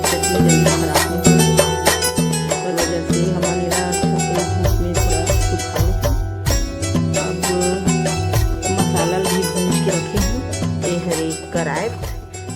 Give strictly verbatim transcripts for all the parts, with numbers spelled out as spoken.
चटनी जल्दी खराब नहीं होय, ओकर वजह से हमन एला अच्छा से धूप में थोड़ा सुखा लेथन। अब मसाला ला भी भूंज के रखे हन। ये हरे करायत,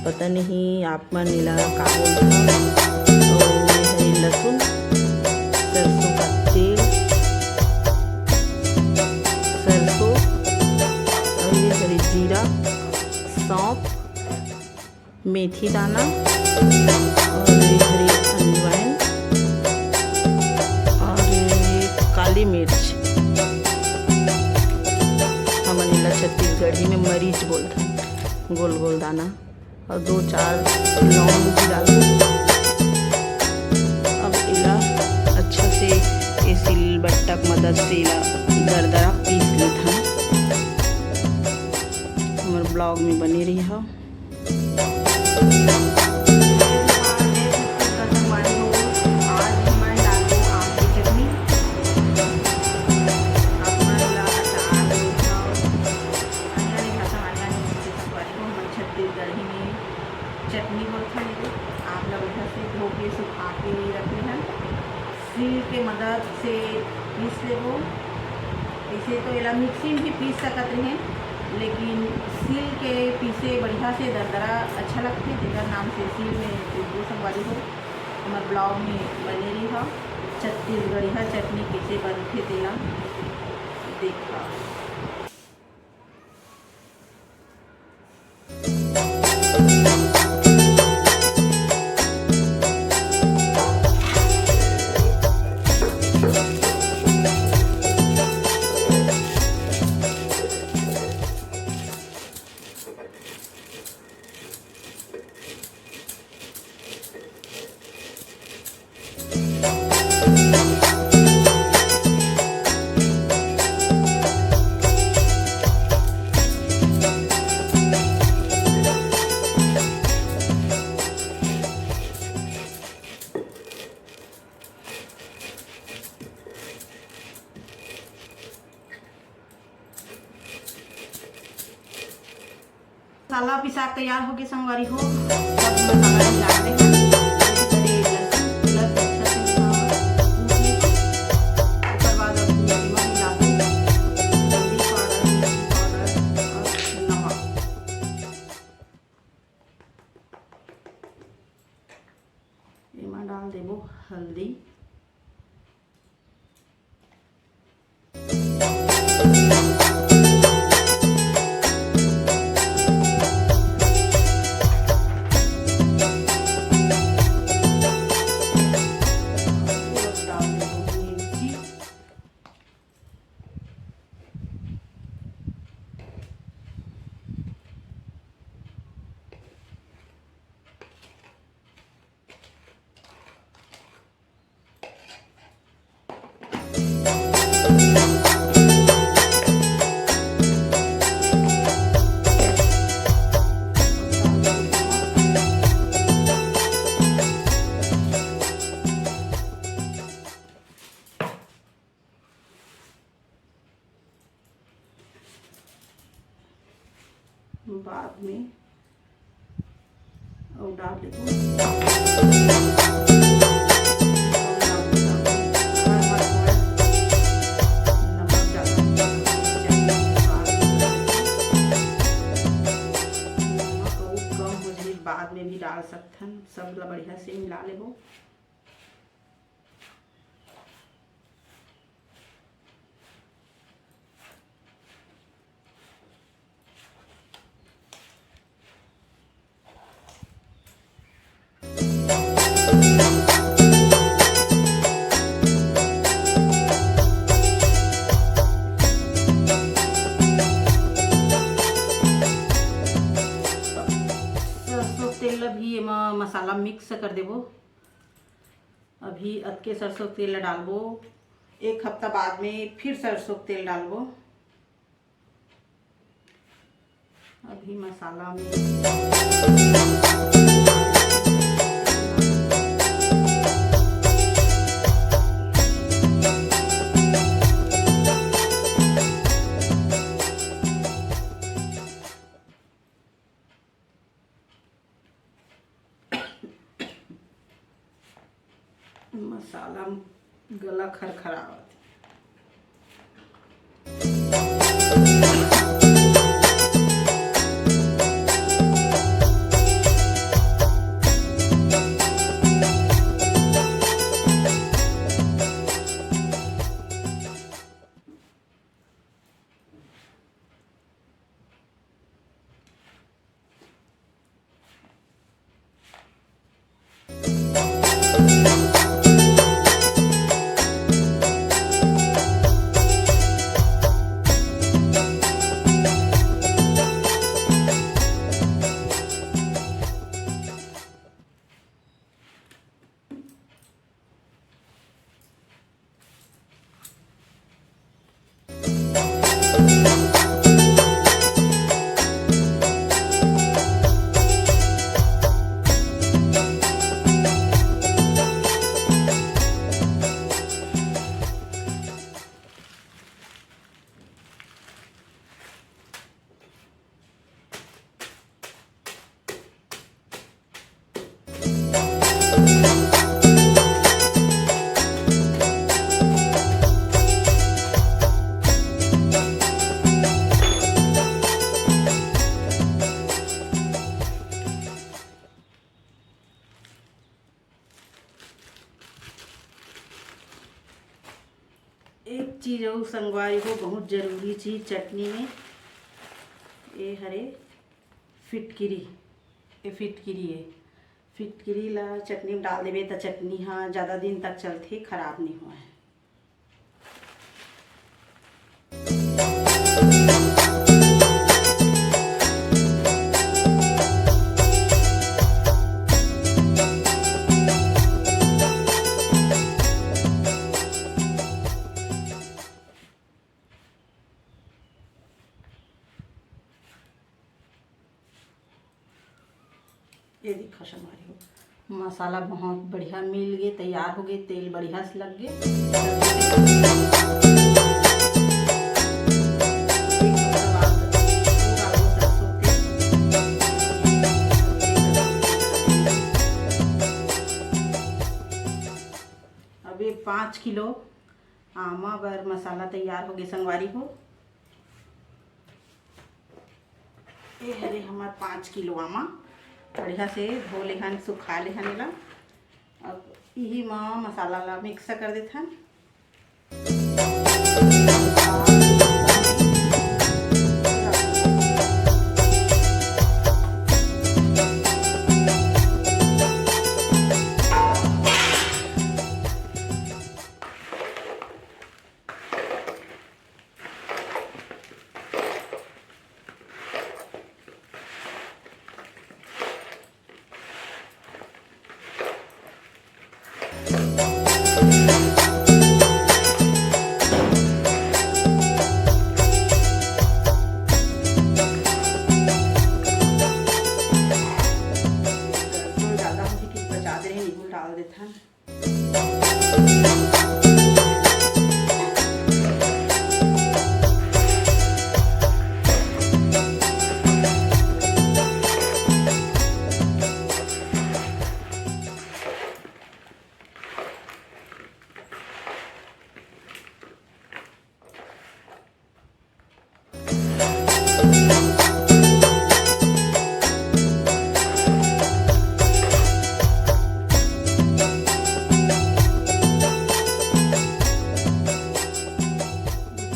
पता नहीं आप मन एला का बोलथव। अउ ये हरे लहसुन, सरसों का तेल, सरसों, अउ ये हरे जीरा, सौंफ, मेथी दाना अउ ये हरे अजवाइन अउ ये काली मिर्च। हमन एला छत्तीसगढ़ी में मरीच बोलथन, गोल गोल दाना, अउ दो चार लौंग भी डालबो। अब एला अच्छा से ए सिलबट्टा के मदद से एला दरदरा पीस लेथन। हमर vlog में बने रहिहा। आज मैं डालूँ आम की चटनी। आप मन ला अचार, मीठा, हरियाणी भाषा, हरियाणी में संगवारी हो, हमन छत्तीसगढ़ी में चटनी बोलथन। एदे आम ला बढ़िया से धो के, सुखा के रख लेहन। सील के मदद से पीस लेबो। ऐसे तो एला मिक्सी में भी पीस सकत रहे, लेकिन सील के पीसे बढ़िया से दरदरा अच्छा लगथे, तेकर नाम से सील में पीसबो संगवारी हो। हमर vlog में बने रहिहा। छत्तीसगढ़िया चटनी कइसे बनथे तेला देखा। मसाला पिसा के तैयार होके संगवारी हो, सब मसाला मिला दे हैं। धीरे धीरे लहसुन, प्याज अच्छा से मिलाओ, कूट लेबो। ओकर बाद अब नमक मिलाबो, हल्दी पाउडर, मिर्ची पाउडर और नमक। एमा डाल देबो हल्दी। बाद में अउ डाल देबो। नमक ज़्यादा नहीं डालना चाहिए। नमक अउ कम हो जाही, बाद में भी डाल सकथन। सब ला बढ़िया से मिला लेबो। सरसों तेल ला भी एमा मसाला mix कर देबो। अभी अतके सरसों तेल ला डालबो, एक हफ्ता बाद में फिर सरसों तेल डालबो। अभी मसाला में मसाला गला खरखरावत। एक चीज अउ संगवारी हो, बहुत जरूरी चीज चटनी में, ये हरे फिटकिरी, ये फिटकिरी है। फिटकिरी ला चटनी में डाल देबे त चटनी हा ज्यादा दिन तक चलथे, खराब नहीं होय। ये देखो संगवारी हो, मसाला बहुत बढ़िया मिल गे, तैयार हो गे, तेल बढ़िया से लग गे। अब ये पाँच किलो आमा बर मसाला तैयार हो गे संगवारी हो। ये हरे हमर पाँच किलो आमा, बढ़िया से धो लेहन, सुखा लेहन एला। अब इही म मसाला ला मिक्स कर देथन। सरसों ज्यादा होही कि बचा दे रहे, निबू डाल देथन।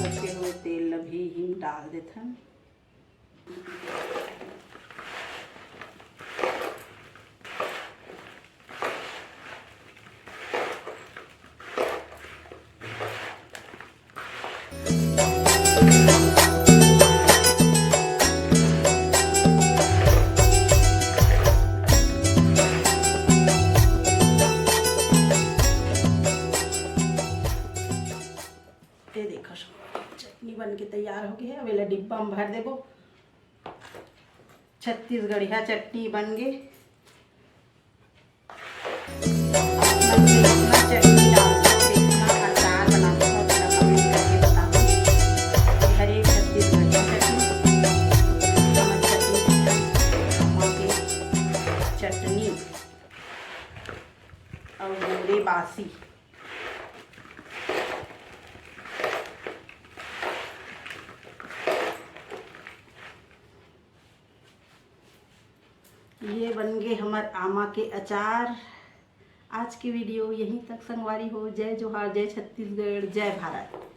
बचे हुए तेल ल भी हिम डाल देथन। ये देखो, चटनी बन के तैयार हो गई है। अब एला डिब्बा में भर देबो। छत्तीसगढ़िया चटनी बन गे। आप मन के इतना चटनी डालथव, इतना अचार बनाथव, थोड़ा कमेंट करके बताओ। ये हरे छत्तीसगढ़िया चटनी, हमर छत्तीसगढ़ के चटनी। अउ गोंदे बासी। ये बन गे हमर आमा के अचार। आज के वीडियो यहीं तक संगवारी हो। जय जोहार, जय छत्तीसगढ़, जय भारत।